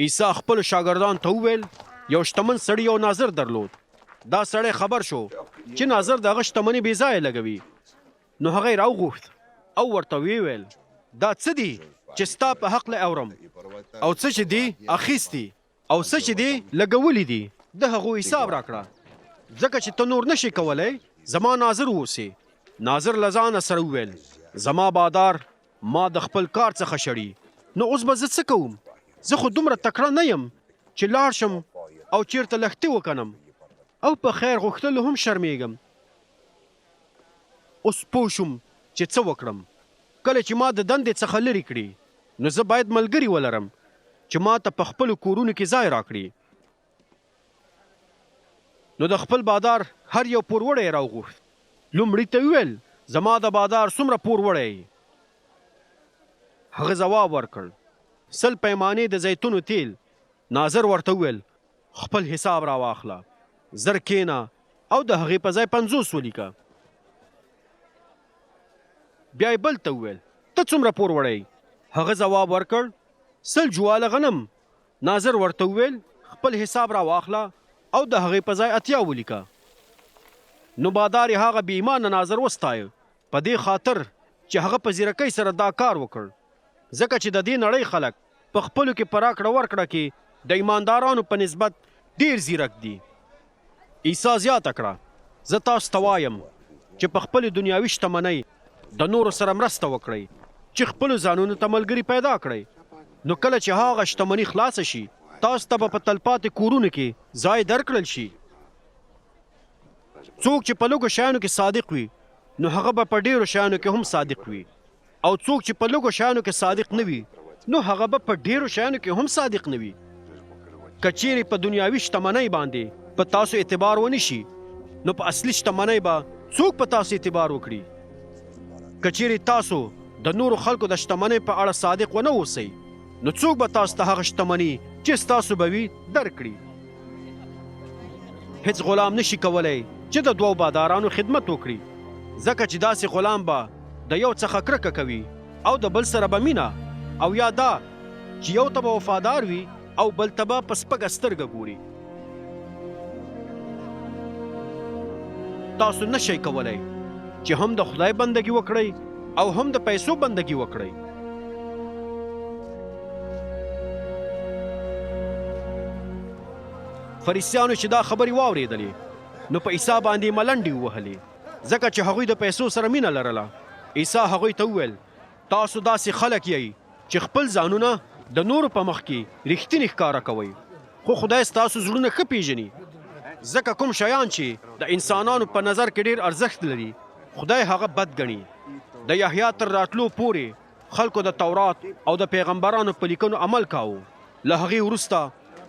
عیسی خپلو شاګردانو ته وویل، یو شتمن سړي یو ناظر درلود. دا سړی خبر شو چې ناظر د هغه شتمني بې ځایه لګوي، نو هغه یې راوغوښت او ورته ویې ویل، دا څه دي چې ستا په هکله اورم؟ او څه چې دې اخیستي او څه چې دې لګولي دي، د هغو حساب راکړه، ځکه چې ته نور نه شې کولی زما ناظر واوسې. ناظر له ځانه سره وویل، زما بادار ما د خپل کار څخه شړي، نو اوس به زه څه کوم؟ زه خو دومره تکړه نه یم چې لاړ شم او چېرته لښتي وکنم او په خیر غوښتلو هم شرمېږم. اوس پوه شوم چې څه وکړم. کله چې ما د دندې څخه لرې کړي، نو زه باید ملګري ولرم چې ما ته په خپلو کورونو کې ځای راکړي. نو د خپل بادار هر یو پوروړی یې راوغوښت. لومړي ته یې وویل، زما د بادار څومره پور وړی یې؟ هغه ځواب ورکړ، 100 پیمانې د زیتونو تیل. ناظر ورته وویل، خپل حساب راواخله، زر کښېنه او د هغې په ځای 50 ولیکه. بیا یې بل ته وویل، ته څومره پور وړی یې؟ هغه ځواب ورکړ، 100 جواله غنم. ناظر ورته وویل، خپل حساب را واخله او د هغې په ځای 80 ولیکه. نو بادار یې هغه بې ایمانه ناظر وستایه، په دې خاطر چې هغه په ځیرکۍ سره دا کار وکړ، ځکه چې د دې نړۍ خلک په خپلو کې په راکړه ورکړه کې د ایماندارانو په نسبت ډېر ځیرک دي. عیسی زیاته کړه، زه تاسو ته وایم چې په خپلې دنیاوي شتمنۍ د نورو سره مرسته وکړئ چې خپلو ځانونو ته ملګري پیدا کړئ، نو کله چې هغه شتمني خلاصه شي، تاسو ته به په تلپاتې کورونو کې ځای درکړل شي. څوک چې په لږو شیانو کې صادق وي، نو هغه به په ډېرو شیانو کې هم صادق وي. او څوک چې په لږو شیانو کې صادق نه وي، نو هغه به په ډېرو شیانو کې هم صادق نه وي. که چیرې په دنیاوي شتمنۍ باندې په تاسو اعتبار ونه شي، نو په اصلي شتمنۍ به څوک په تاسو اعتبار وکړي؟ که چیرې تاسو د نورو خلکو د شتمنۍ په اړه صادق ونه اوسئ، نو څوک به تاسو ته هغه شتمني چې ستاسو به وي درکړي؟ هیڅ غلام نشي کولی چې د دوو بادارانو خدمت وکړي، ځکه چې داسې غلام به د یو څخه کرکه کوي او د بل سره به مینه، او یا دا چې یو ته به وفادار وي او بل ته به په سپکه سترګه ګوري. تاسو نه شئ کولی چې هم د خدای بندګي وکړئ او هم د پیسو بندګي وکړئ. فریسیانو چې دا خبرې واورېدلې، نو په عیسی باندې ملنډې ووهلې، ځکه چې هغوی د پیسو سره مینه لرله. عیسی هغوی ته وویل، تاسو داسې خلک یئ چې خپل ځانونه د نورو په مخ کې رښتیني ښکاره کوئ، خو خدای ستاسو زړونه ښه پېژني. ځکه کوم شیان چې د انسانانو په نظر کې ډېر ارزښت لري، خدای هغه بد ګڼي. د یحیی تر راتلو پورې خلکو د تورات او د پیغمبرانو په لیکنو عمل کاوه. له هغې وروسته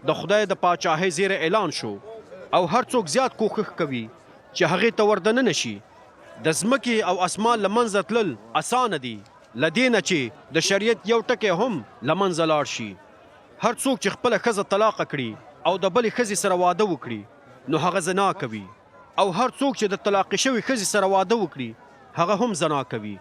د خدای د پاچاهۍ زیری اعلان شو او هر څوک زیات کوښښ کوي چې هغې ته وردننه شي. د ځمکې او اسمان له منځه تلل اسانه دي له دې نه چې د شریعت یو ټکی هم له منځه لاړ شي. هر څوک چې خپله ښځه طلاقه کړي او د بلې ښځې سره واده وکړي، نو هغه زنا کوي او هر څوک چې د طلاقې شوې ښځې سره واده وکړي، هغه هم زنا کوي.